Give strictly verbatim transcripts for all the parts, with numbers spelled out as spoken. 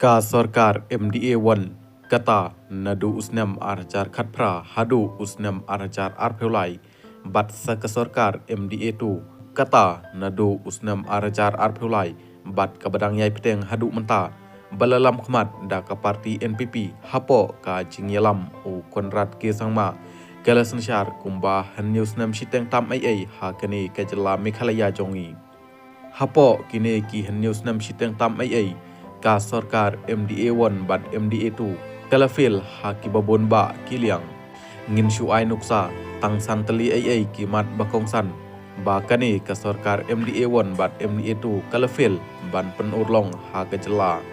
Ka sorkar M D A one kata naduh u snem ar hajar khatphra haduh u snem ar hajar arphew lai, bad sa ka sorkar M D A two kata naduh u snem ar hajar arphew lai bad kaba dang ïai bteng haduh mynta, ba la lam khmat da ka parti N P P hapoh ka jingïalam u Conrad K Sangma, ka la synshar kumba hynñiew snem shiteng tam ei ei ha kane ka jylla Meghalaya jong ngi. Hapoh kine ki hynñiew snem shiteng tam ei ei, ka sorkar M D A one bad M D A two ka la fail ha kiba bun bah ki liang. Ngin shu ai nuksa tang san tylli ei ei ki mat ba kongsan ba kane ka sorkar M D A one bad M D A two ka la fail ban pynurlong ha ka jylla.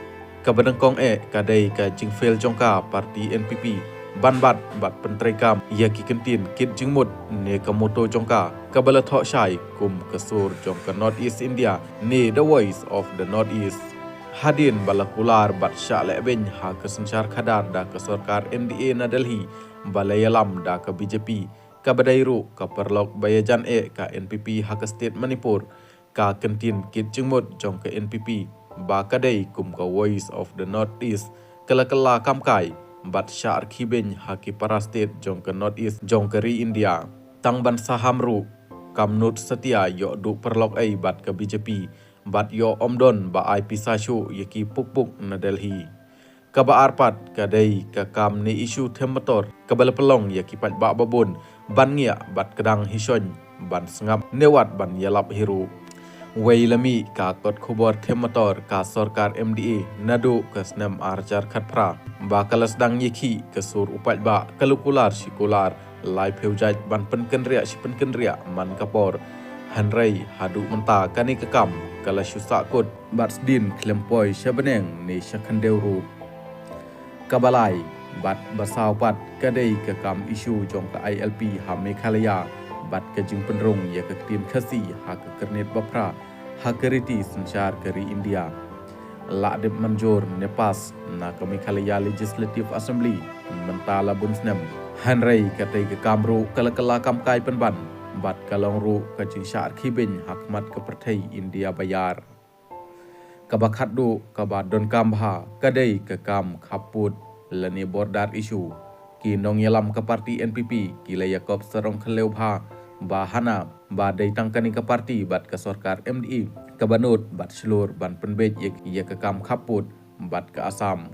Kaba nyngkong eh ka dei ka jingfail jong ka parti N P P ban bat bad pyntreikam ïa ki kyntien kit jingmut ne ka motto jong ka, kaba la thoh shai kum ka sur jong ka North East India ne The Voice of the North East. Hadien ba la kular bad shah lehbeiñ ha ka synshar khadar da ka sorkar M D A na Delhi ba la ïalam da ka B J P, kaba dei ruh ka paralok ba ïajan eh ka N P P ha ka state Manipur, ka kyntien kit jingmut jong ka N P P ba ka dei kum ka Voice of the North East ka la kylla kam kai bad shah rkhie beiñ ha ki para state jong ka North East jong ka ri India. Tang ban saham ruh, kam nud satia ïoh duh paralok ei bad ka B J P bad ïoh ym don ba ai pisa shuh ïa ki pukpuk na Delhi. Kaba ar pat ka dei ka kam ne issue them motor kaba la pynlong ïa ki paidbah ba bun ban ngiah bad kdang hi shoiñ ban sngap ne wat ban ïalap hi ruh. Wei la mih ka kot khubor them motor ka sorkar M D A naduh ka snem ar hajar khatphra ba ka la sdang ïakhih ka sur u paidbah, ka la kular shi kular, laiphew jait ban pynkynriah shi pynkynriah man ka por. Hynrei haduh mynta kane ka kam ka la shu sahkut bad sdien khlem poi sha bneng ne sha khyndew ruh. Kaba lai bad ba saw pat ka dei ka kam issue jong ka I L P ha Meghalaya bad ka jingpynrung ïa ka ktien Khasi ha ka kyrnit ba phra ha ka riti synshar ka ri India. La dep mynjur ne pass na ka Meghalaya Legislative Assembly mynta la bun snem, hynrei katei ka kam ruh ka la kylla kam kai pynban bad ka long ruh ka jingshah rkhie beiñ ha khmat ka pyrthei India ba ïar. Kaba khatduh kaba donkam bha ka dei ka kam khappud lane border issue. Ki nongïalam ka parti N P P ki la ïakop sarong khynlew bha ba hana ba dei tang kane ka parti bad ka sorkar M D A kaba nud bad shlur ban pynbeit ïa, ïa ka kam khappud bad ka Assam.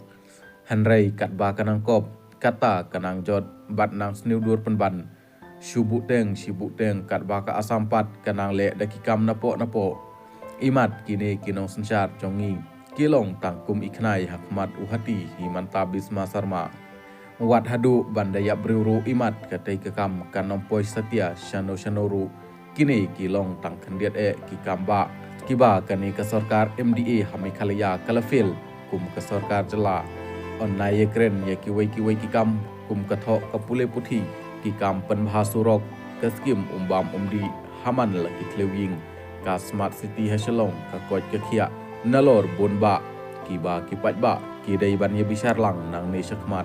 Hynrei katba ka nang kop kata ka nang jot bad nang sniew dur pynban. Shu buhteng shi buhteng katba ka Assam pat ka nang leh da ki kam napoh napoh. Imat kine ki nongsynshar jong ngi ki long tang kum i khnai ha khmat u hati Himanta Biswa Sarma. Wat haduh ban da ïap briew ruh imat katei ka kam kan ym poi satia shano shano ruh. Kine ki long tang khyndiat eh ki kam bah kiba kane ka sorkar M D A ha Meghalaya ka la fail kum ka sorkar jylla. Yn nai ïakren ïa kiwei kiwei ki kam kum ka thoh ka pule puthi, ki kam pynbha surok, ka skim um bam um dih ha man la ki thliew ïing, ka smart city ha Shillong, ka koit ka khiah, nalor bun bah kiba ki paidbah ki dei ban ïa bishar lang nangne shakhmat.